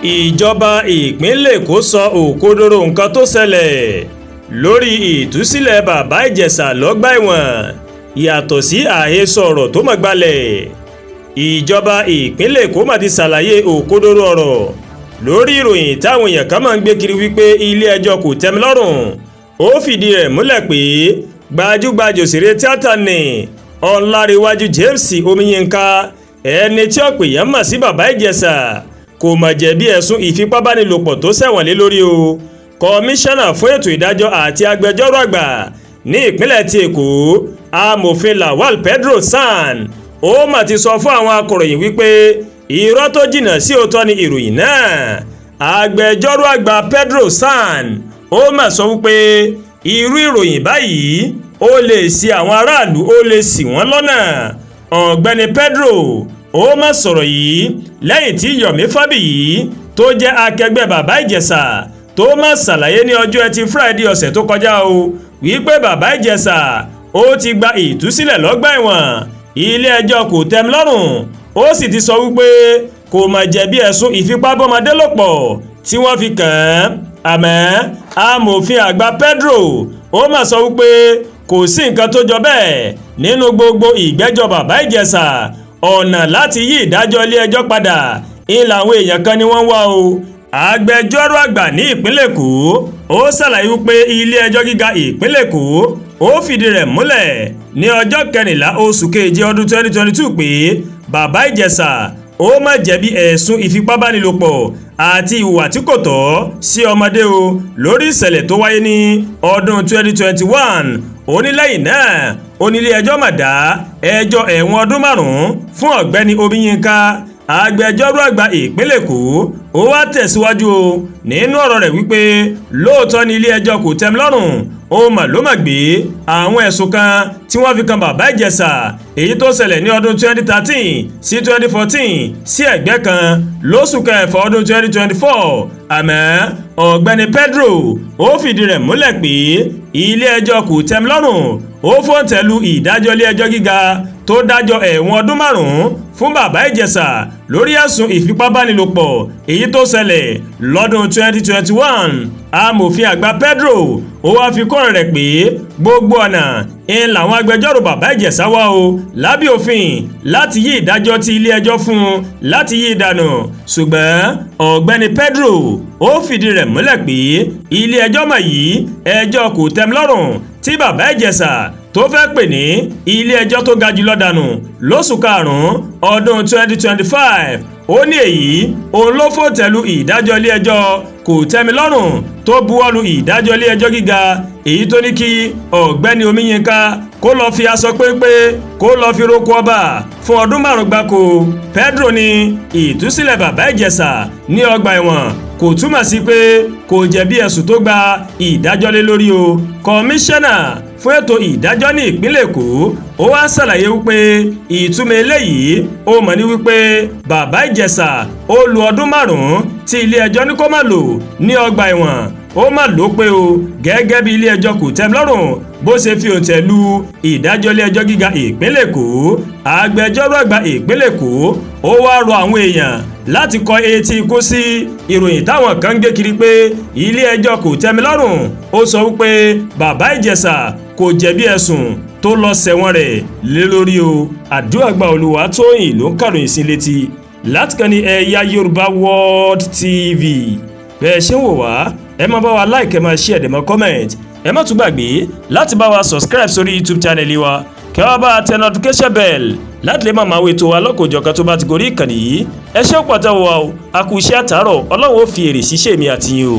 Ìjọba ìpínlẹ̀ Èkó sọ òkodoro nǹkan tó ṣẹlẹ̀ lórí ìtúsílẹ̀ Bàbá Ìjẹ̀ṣà lọ́gbà ẹ̀wọ̀n, yàtọ̀ sí àhesọ ọ̀rọ̀ tó mọ̀ gbalẹ̀. Ìjọba ìpínlẹ̀ Èkó mà ti ṣàlàyé òkodoro ọ̀rọ̀ lórí ìròyìn táwọn èèyàn kan máa ń gbé kiri wípé ilé-ẹjọ́ kò tẹ́milọ́rùn ó fìdí rẹ̀ múlẹ̀ pé gbajúgbajà òṣèré tíátà ní Ọláréwájú James Omiyinka, ẹni tí ọ̀pọ̀ èèyàn mọ̀ sí Bàbá Ìjẹ̀ṣà, kò mà jẹ̀bi ẹ̀sùn ìfipábánilòpọ̀ tó ṣẹ̀wọ̀n lé lórí o. Kọmíṣánná fún ètò ìdájọ́ àti agbẹjọ́rò àgbà ní ìpínlẹ̀ ti Èkó, Amòfin Lawal Pedro SAN, ó mà ti sọ fún àwọn akọ̀ròyìn wípé irọ́ tó jìnnà sí òótọ́ ni ìròyìn náà. Agbẹjọ́rò àgbà Pedro SAN ó mà sọ wípé irú ìròyìn báyìí, ó lè ṣì àwọn aráàlú, ó lè ṣì wọ́n lọ́nà. Ọ̀gbẹ́ni Pedro ó mà sọ̀rọ̀ yìí lẹ́yìn tí Yomi Fabiyi, tó jẹ́ akẹgbẹ́ Bàbá Ìjẹ̀ṣà, tó mà ṣàlàyé ní ọjọ́ Ẹtì Friday ọ̀sẹ̀ tó kọjá o wípé Bàbá Ìjẹ̀ṣà ó ti gba ìtúsílẹ̀ lọ́gbà ẹ̀wọ̀n ilé ẹjọ́ kò tẹ́milọ́rùn, ó sì ti sọ wípé kò mà jẹ̀bi ẹ̀sùn ìfipábọ́mọdé lòpọ̀ tí wọ́n fi kàn án. Àmọ́ amòfin àgbà Pedro ó mà sọ wípé kò sí nǹkan tó jọ bẹ́ẹ̀ nínú gbogbo ìgbẹ́jọ́ Bàbá Ìjẹ̀ṣà. Ọ̀nà láti yí ìdájọ́ ilé ẹjọ́ padà ń làwọn èèyàn kan ni wọ́n ń wá o. Agbẹjọ́rò àgbà ní ìpínlẹ̀ Èkó ó ṣàlàyé wípé ilé ẹjọ́ gíga ìpínlẹ̀ Èkó ó fìdí rẹ̀ múlẹ̀ ní ọjọ́ 14 oṣù keje ọdún 2022 pé Bàbá Ìjẹ̀ṣà ó má jẹ̀bi ẹ̀sùn ìfipábánilòpọ̀ àti ìwà tí kò tọ́ sí ọmọdé o lórí ìṣẹ̀lẹ̀ tó wáyé ní ọdún 2021. Ó ní lẹ́yìn náà, ó ní ilé ẹjọ́ mà dá ẹjọ́ ẹ̀wọ̀n ọdún 5 fún ọ̀gbẹ́ni Omiyinka. Agbẹjọ́rò àgbà ìpínlẹ̀ Èkó ó wá tẹ̀síwájú o nínú ọ̀rọ̀ rẹ̀ wípé lóòótọ́ ni ilé ẹjọ́ kò tẹ́mi lọ́rùn ó mà ló mà gbé àwọn ẹ̀sùn kan tí wọ́n fi kan Bàbá Ìjẹ̀ṣà, èyí tó ṣẹlẹ̀ ní ọdún 2013 sí 2014, sí ẹ̀gbẹ́ kan lóṣù kẹfà ọdún 2024. Àmọ́ ọ̀gbẹ́ni Pedro ó fìdí rẹ̀ múlẹ̀ pé ilé ẹjọ́ kò tẹ́mi lọ́rùn ó fòǹtẹ̀ lu ìdájọ́ ilé ẹjọ́ gíga tó dájọ́ ẹ̀wọ̀n ọdún 5 fún Bàbá Ìjẹ̀ṣà lórí ẹ̀sùn ìfipábánilòpọ̀ èyí tó ṣẹlẹ̀ lọ́dún 2021. Amòfin àgbà Pedro ó wáá fi kọ́ rẹ̀ pé gbogbo ọ̀nà ń làwọn agbẹjọ́rò Bàbá Ìjẹ̀ṣà wá o lábẹ́ òfin láti yí ìdájọ́ tí ilé ẹjọ́ fún un, láti yí ìdànù. Ṣùgbọ́n ọ̀gbẹ́ni Pedro ó fìdí rẹ̀ múlẹ̀ pé ilé ẹjọ́ mà yìí ẹjọ́ kò tẹ́mi lọ́rùn tí Bàbá Ìjẹ̀ṣà tó fẹ́ pè ní ilé ẹjọ́ tó ga jùlọ dànù lóṣù karùn-ún ọdún 2025. Ó ní èyí òun ló fòǹtẹ̀ lu ìdájọ́ ilé ẹjọ́ kò tẹ́mi lọ́rùn tó buwọ́lu ìdájọ́ ilé ẹjọ́ gíga, èyí tó ní kí ọ̀gbẹ́ni Omiyinka kó lọ́ọ́ fi aṣọ péńpé, kó lọ́ọ́ fi roko ọba fún ọdún 5 gbáko. Pedro ní ìtúsílẹ̀ Bàbá Ìjẹ̀ṣà ní ọgbà ẹ̀wọ̀n kò túmọ̀ sí pé kò jẹ̀bi ẹ̀sùn tó gba ìdájọ́ lé lórí o. Kọmíṣánná fún ètò ìdájọ́ ní ìpínlẹ̀ Èkó ó wá ṣàlàyé wípé ìtumọ̀ eléyìí ó mọ̀ ní wípé Bàbá Ìjẹ̀ṣà ó lu ọdún 5 tí ilé ẹjọ́ ní kó má lò ní ọgbà ẹ̀wọ̀n, ó má lò ó pé o, gẹ́gẹ́ bí ilé ẹjọ́ kò tẹ́mi lọ́rùn bó ṣe fi òǹtẹ̀ lu ìdájọ́ ilé ẹjọ́ gíga ìpínlẹ̀ Èkó. Agbẹjọ́rò àgbà ìpínlẹ̀ Èkó ó wá rọ àwọn èèyàn láti kọ etí ikú sí ìròyìn táwọn kan ń gbé kiri pé ilé ẹjọ́ kò tẹ́mi lọ́rùn ó sọ wípé Bàbá Ìjẹ̀ṣà kò jẹ̀bi ẹ̀sùn tó lọ sẹ̀wọ̀n rẹ̀ lé lórí o. Àdúràgbà Olùwàtóyìn ló ń kàròyìn sí létí láti kàn ní Ẹ̀yà Yorùbá World TV. Bẹ́ẹ̀ ṣe ń wò wá, ẹ máa bá wa like, ẹ máa share, ẹ máa comment. Ẹ má tún gbàgbé láti bá wa subscribe sórí YouTube channel wa, kẹ́ wá bá tẹ notification bell láti lè máa máa wo ètò wa lọ́kọ̀ọ́jọ̀kan tó bá ti gorí ìkànnì yìí. Ẹ ṣé pọ̀ tẹ́ wa o, a kú iṣẹ́ àtàárọ̀. Ọlọ́run ó fi èrè ṣiṣẹ́ mi àti yín o.